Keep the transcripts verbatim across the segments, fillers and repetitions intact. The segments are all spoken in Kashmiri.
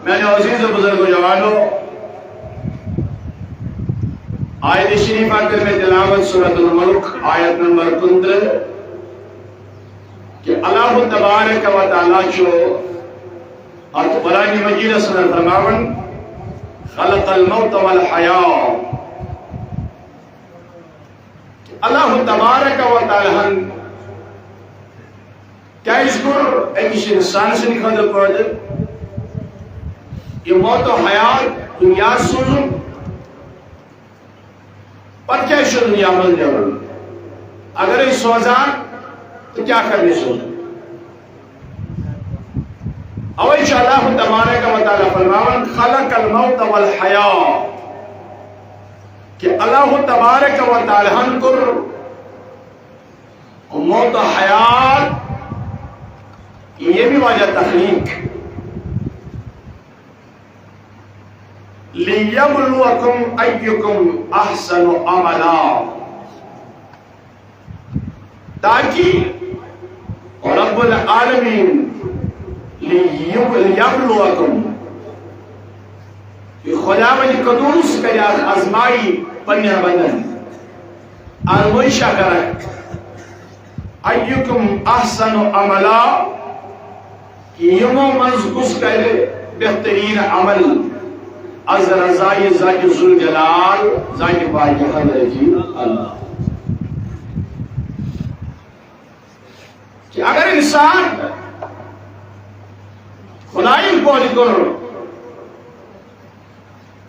میانیو عزیز و بزرگ و جوانو، آیت شریفہ کر میں تلاوت سورۃ الملک، آیت نمبر کُنترٕہ، کہ اللہ تبارک و تعالیٰ چھُ اتھ قرآن مجیدس اندر فرماوان، "خلق الموت والحیاة"، کہ اللہ تبارک و تعالیٰ ہن کیازِ کوٚر أکِس اِنسان سٕنٛدِ خٲطرٕ پٲدٕ یہِ موت و حیات دُنیا سوٗزُن؟ پتہٕ کیازِ چھُ دُنیا منٛز نیرُن؟ اگر أسۍ سوزان، تہٕ کیٛاہ کرنہِ سوزُن؟ اوے چھُ اللہ تبارک و تعالیٰ فرماوان، "خلق الموت والحیات"، کہ اللہ تبارک و تعالیٰ ہن کوٚر موت و حیات، ییٚمہِ وجہ تخلیق، "لیبلوکم ایکم احسن عملا"، تاکہ رب العالمین، لیب-، لیبلوکم، یہ خداوند قدوس کرِ اکھ آزمائی پننٮ۪ن بندن۔ آزمٲیشہ کرکھ، "ایکم احسن عملا"، یِمو منٛز کُس کرِ بہترین عمل از رضای ذات ذوالجلال، ذات پاک حضرت اللہ۔ کہ اگر انسان خدائی پٲدٕ کوٚر،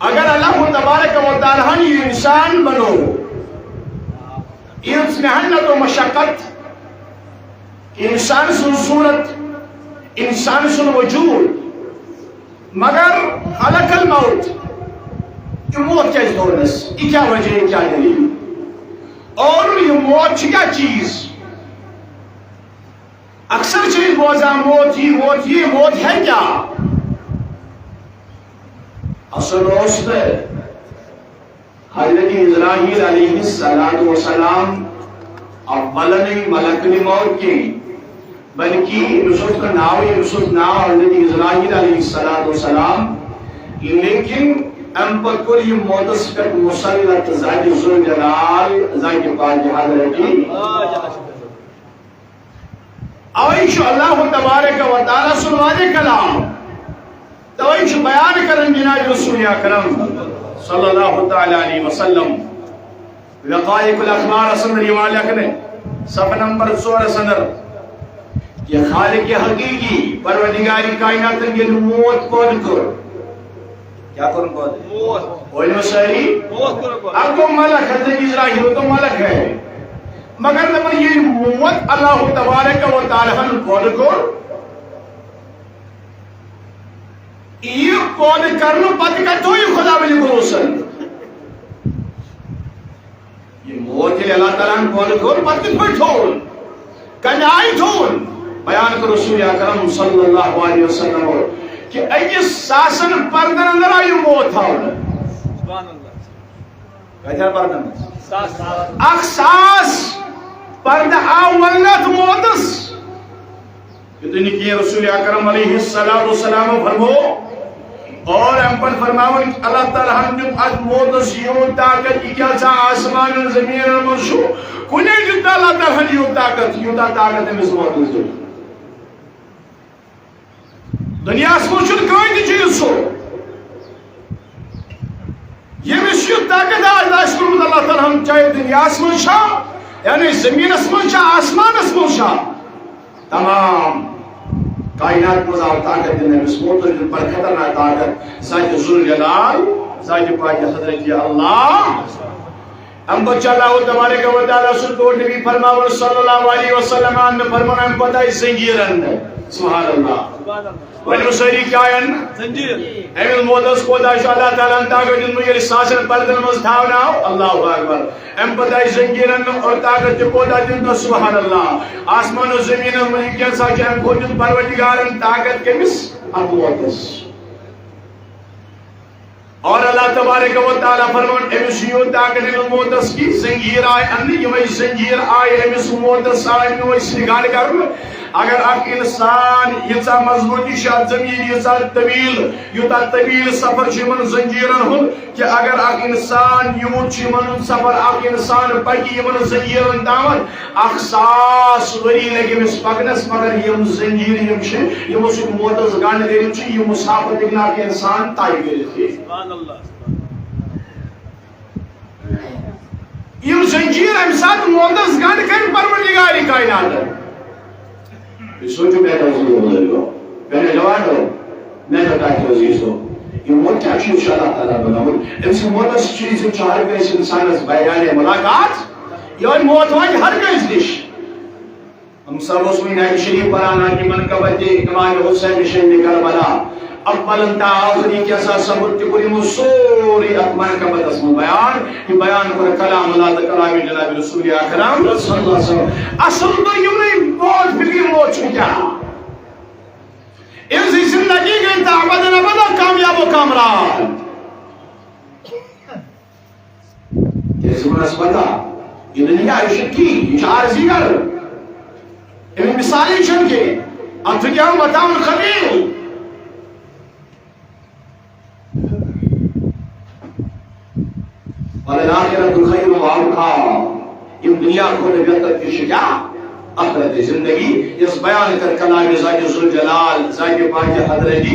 اگر اللہ تبارک و تعالیٰ ہن یہِ انسان بنوو، ییٖژ محنت و مشقت، انسان سٕنٛز صورت، انسان سُنٛد وجود، مگر خلق الموت، یہِ موت کیازِ تھوونس؟ یہِ کیٛاہ وجہ، یہِ کیٛاہ دلیل؟ اور یہِ موت چھِ کیٛاہ چیٖز؟ اکثر چھِ أسۍ بوزان، موت یی، موت یی، موت ہے کیٛاہ؟ اصل اوس نہٕ حضرت اسرائیل علیہ الصلوۃ والسلام اولنٕے ملک الموت کینٛہہ، بلکہ أمِس اوس نہٕ ناوٕے، أمِس اوس ناو حضرت اسرائیل علیہ الصلوۃ والسلام، لیکن اَمہِ پتہٕ کوٚر یہِ موتس پٮ۪ٹھ مسلط ذات ذوالجلال، ذات پاک حضرت۔ اوے چھُ اللہ تبارک و تعالیٰ سُنٛد واریاہ کلام، توے چھُ بیان کران جناب رسول اکرم صلی اللہ تعالیٰ علیہ وسلم۔ وقائق الاخبار اندر یِوان لیکھنہٕ، صفحہ نمبر ژورس اندر، کہ خالق حقیقی پروردگار کائناتن ییٚلہِ موت پٲدٕ کوٚر، کیٛاہ کوٚرُن پٲدٕ؟ موت۔ ؤنِو سٲری۔ موت کوٚرُن پٲدٕ۔ اَکھ گوٚو ملک، حضرت اسرائیل تو ملک ہے۔ مگر دَپان ییٚلہِ موت اللہ تبارک و تعالیٰ ہن پٲدٕ کوٚر، یہِ پٲدٕ کرنہٕ پتہٕ کتہِ تھوو یہِ خداوندِ قدوسن؟ یہِ موت ییٚلہِ اللہ تعالیٰ ہن پٲدٕ کوٚر، پتہٕ کِتھ پٲٹھۍ تھووُن؟ کمہِ آیہِ تھووُن؟ بیان کوٚر رسول اکرم صلی اللہ علیہ وسلم کہ أکِس ساسن پردن اندر آو یہِ موت تھاونہٕ۔ سبحان اللہ۔ کۭتیاہ پردن منٛز؟ ساس۔ اکھ ساس پردٕ آو ولنہٕ اتھ موتس۔ یوتُے نہٕ کینٛہہ، رسول اکرم علیہ الصلوۃ والسلام فرمو، اور اَمہِ پتہٕ فرماوان، اللہ تعالیٰ ہن دیُت اتھ موتس یوٗت طاقت، یہِ کیٛاہ سا آسمانن زٔمیٖنن منٛز چھُ، کُنے دیُت نہٕ اللہ تعالیٰ ہن یوٗت طاقت، یوٗتاہ طاقت أمِس موتس دیُت۔ دُنیاہس منٛز چھُنہٕ کٕہٕنۍ تہِ چیٖز سُہ، ییٚمِس یہِ طاقت آسہِ، آسہِ کوٚرمُت اللہ تعالیٰ ہن، چاہے دُنیاہس منٛز چھا، یعنی زٔمیٖنس منٛز چھا، آسمانس منٛز چھا، تمام کائنات منٛز آو طاقت دِنہٕ أمِس، موتس دیُت بڑٕ خطرناک طاقت، ذات ذوالجلال، ذات پاک حضرت اللہ۔ اَمہِ پتہٕ چھُ اللہ تبارک و تعالیٰ سُنٛد ٹوٹھ نبی فرماوان صلی اللہ علیہ وسلم، اَنہٕ فرمان، اَمہِ پتہٕ آیہِ زنجیٖر اَننہٕ۔ سبحان اللہ۔ ؤنِو سٲری، کیٛاہ اَننہٕ؟ زنجیٖر۔ أمِس موتس کوتاہ چھُ اللہ تعالیٰ ہن طاقت دیُتمُت، ییٚلہِ ساسن پردن منٛز تھاونہٕ آو۔ اللہ اکبر۔ اَمہِ پتہٕ آیہِ زنجیٖر اَننہٕ اور طاقت تہِ کوتاہ دیُتنس، سبحان اللہ۔ آسمان و زٔمیٖنن منٛز کیٛاہ سا چھُ، اَمہِ کھۄتہٕ دیُت پروردگارن طاقت کٔمِس؟ اَتھ موتس۔ اور اللہ تبارک و تعالیٰ فرماوان، أمِس چھُ یوٗت طاقت أمِس موتس کی زنجیٖر آیہِ اَننہٕ، یِمے زنجیٖر آیہِ أمِس موتس، آیہِ یِمے سۭتۍ گنٛڈ کرنہٕ۔ اگر اکھ انسان، ییٖژاہ مضبوٗطی چھِ اتھ ضمیٖر، ییٖژاہ طویل، یوٗتاہ طویل سفر چھُ یِمن زنجیرن ہُنٛد، کہِ اگر اکھ انسان یوٗت چھُ یِمن ہُنٛد سفر، اکھ انسان پکہِ یِمن زنجیرن تامتھ، اکھ ساس ؤری لگہِ أمِس پکنس، مگر یِم زنجیٖر یِم چھِ، یِمو سۭتۍ موتس گنڈ کٔرِتھ چھِ، یہِ مسافر ہیٚکہِ نہٕ اکھ انسان طے کٔرِتھ کینٛہہ۔ سبحان اللہ۔ یِم زنجیٖر اَمہِ ساتہٕ موتس گنڈ کٔرۍ پروردگار کائناتن۔ تُہۍ سوٗنٛچِو، مےٚ کیٛاہ اوس یہِ وَنان؟ مےٚ نہٕ جواب دیُن۔ مےٚ نہٕ تۄہہِ کیٛاہ اوس یہِ سُہ؟ یہِ موت کیٛاہ چھُ؟ یہِ چھُ اللہ تعالیٰ بنومُت۔ أمۍ سٕنٛدِ موتس چھُ یہِ زِ چھُ ہر کٲنٛسہِ اِنسانس بیانِ مُلاقات۔ یِہوٚے موت واتہِ ہر کٲنٛسہِ نِش۔ ہم سب اوس وۄنۍ نعت شریف پران، آ، یِمن قبر تہِ امام حسین شہید کربلا۔ اولن تا آخری کیٛاہ سا سمجھ تہِ کوٚر یِمو سورُے اتھ مرکبتس منٛز بیان۔ یہِ بیان کوٚر کلام اللہ تہٕ کلام جناب رسول اکرم صلی اللہ علیہ وسلم۔ اصل گوٚو یِمنٕے موت فکرِ موت چھُ کیٛاہ؟ أمۍ سٕنٛز زندگی گٔے تہٕ ابدن ابدا کامیاب و کامران۔ کیٛازِ ووٚنُس پتہ؟ یہِ دُنیا، یہِ چھُ ٹھیٖک، یہِ چھُ عارضی گرٕ۔ اَمِچ مثالٕے چھَنہٕ کینٛہہ۔ اَتھ دُنیا متاع قلیل۔ وللآخرة خير وأبقى۔ یِم دُنیا کھۄتہٕ بہتر تہِ چھِ کیٛاہ؟ آخرت زندگی۔ یۄس بیان کٔر کلام ذات ذوالجلال، ذات پاک حضرت۔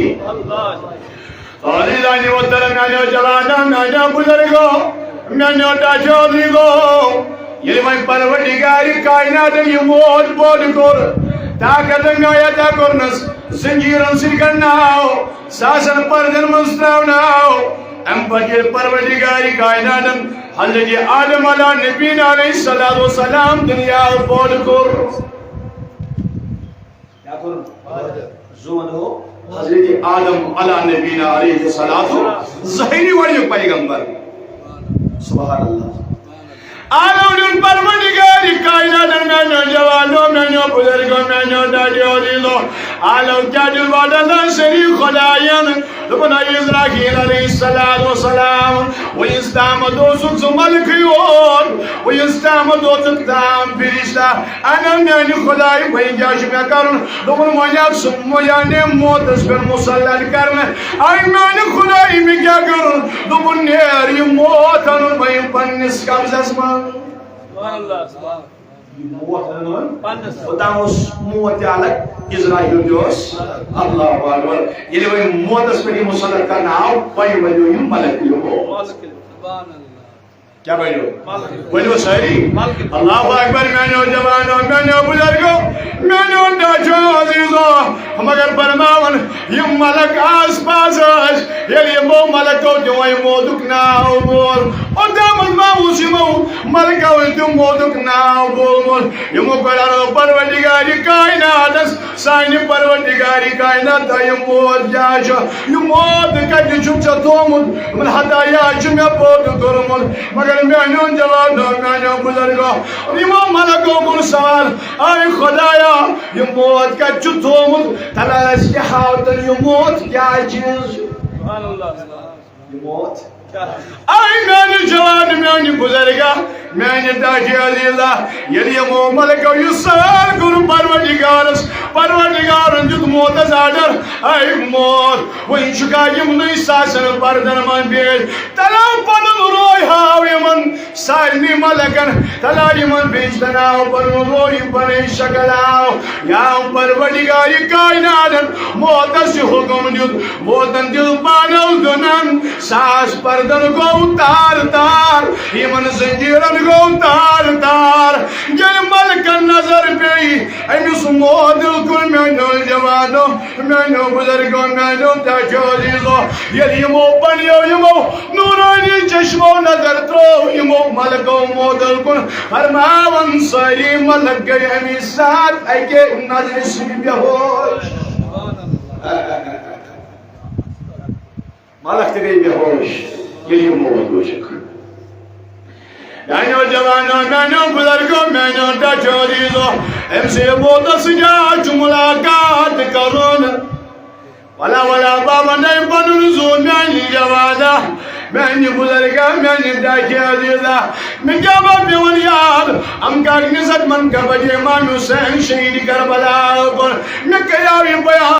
عزیزان محترم، میانیو جوانو، میانیو بزرگو، میانیو ٹاٹھیو عزیزو، ییٚلہِ وۄنۍ پروردگار کائناتن یہِ موت پٲدٕ کوٚر، طاقت میایت کوٚرنس، زنجیرن سۭتۍ گنڈناو، ساسن پردن منٛز ترٛاوناو، امہِ پتہٕ ییٚلہِ پروردگار کائناتن حضرت آدم علیٰ نبینا علیہ الصلوۃ والسلام دُنیا پٲدٕ کوٚر، کیٛاہ کوٚرُن؟ زون ہو حضرت آدم علیٰ نبینا علیہ الصلوۃ، ظٲہری وڑیُک پیغمبر۔ سبحان اللہ۔ عالم دیُن پروردگار کائناتن، میانیو جوانو، میانیو بزرگو، میانیو ڈاڈیو عزیزو۔ عالم کیٛاہ دیُن وعدہ شریف خداین؟ دوٚپُن، اے اسرافیل علیہ الصلوۃ والسلام، وۄنۍ یُس تامتھ اوسُکھ ژٕ ملکٕے یوت، وۄنۍ یُس تامتھ اوسُکھ تام فرشتہ، انا میانہِ خدایہِ، وۄنۍ کیٛاہ چھُ مےٚ کرُن؟ دوٚپُن، وۄنۍ آو سُہ یعنی موتس پٮ۪ٹھ مسلط کرنہٕ۔ اے میانہِ خدایہِ، مےٚ کیٛاہ کرُن؟ دوٚپُن، نیر، یہِ موت اَنُن وۄنۍ پننِس قبضس منٛز۔ سبحان اللہ، سبحان اللہ۔ یہِ موت اَنُن وۄنۍ۔ پننِس۔ اوٚتام اوس موت تہِ الگ، عزرائیل تہِ اوس۔ اللہ اکبر۔ ییٚلہِ وۄنۍ موتس پٮ۪ٹھ یہِ مسلط کرنہٕ آو، وۄنۍ ؤنِو یہِ ملک یہِ موت۔ سبحان اللہ۔ کیٛاہ بنیو؟ ؤنِو سٲری۔ اللہ اکبر، میانیو جوانو، میانیو بزرگو، میانیو ٹاٹھیو عزیزو، مگر فرماوان، یِم ملک آس پاس ٲسۍ، ییٚلہِ یِمو ملکو تہِ وۄنۍ موتُک ناو بول، اوٚتامَتھ ما اوس یِمو ملکو تہِ موتُک ناو بولمُت؟ یِمو کوٚر عرض پروردگارِ کائناتس، سانہِ پروردگارِ کائنات، یہِ موت کیٛاہ چھُ؟ یہِ موت کتہِ چھُکھ ژےٚ تھوٚومُت؟ دوٚپُن، ہتا یہِ حظ چھُ مےٚ پٲدٕ کوٚرمُت۔ مگر میانیو جوانو، میانیو بزرگو، یِمو ملکو کوٚر سوال، اے خدایا، یہِ موت کتہِ چھُ تھوٚومُت؟ تلہ اسہِ تہِ ہاو تہٕ یہِ موت کیٛاہ چیٖز چھُ؟ سبحان اللہ۔ یہِ موت۔ اے میانہِ جوان، میانہِ بزرگا، میانہِ ٹاٹھہِ عزیزا، ییٚلہِ یِمو ملکو یہِ سوال کوٚر پروردگارس، پروردگارن دیُت موتس آرڈر، اے موت، وۄنۍ چھُکھا یِمنٕے ساسن پردن منٛز بِہِتھ؟ تلو پنُن روے ہاو یِمن سارنٕے ملکن، تلو یِمن فرشتن ہاو پنُن روے، پنٕنۍ شکل ہاو۔ یا پروردگار کائناتن، موتس چھُ حکم دیُت، موتن دیُت پانو دُنن، ساس پردن گوٚو تار تار، یِمن زنجیرن گوٚو تار تار۔ ییٚلہِ ملکن نظر پیٚیہِ أمِس موت کُن، میانیو جوانو، میانیو بزرگو، میانیو ٹاٹھیو عزیزو، ییٚلہِ یِمو پننیو یِمو نورانی چشمو نظر ترٲو یِمو ملکو موتن کُن، فرماوان سٲری ملک گٔے اَمی ساتہٕ اَکے نظرِ سۭتۍ بے ہوش۔ ملک تہِ گٔے بے ہوش، ییٚلہِ یہِ موت وٕچھُکھ۔ میانیو جوانو، میانیو بزرگو، میانیو ٹاٹھیو عزیزو، أمۍ سٕے موتس سۭتۍ آز چھُ ملاقات کرُن۔ ولا ولا بابا، نَے پنُن زُو میانہِ جوانا، میانہِ بزرگا، میانہِ ڈاکہِ عزیزا، مےٚ کیٛاہ بہٕ پیوٚن یاد، ہم کر نسبت من کا بجے امام حسین شہید کربلا کُن۔ مےٚ کریاو یہِ بیان۔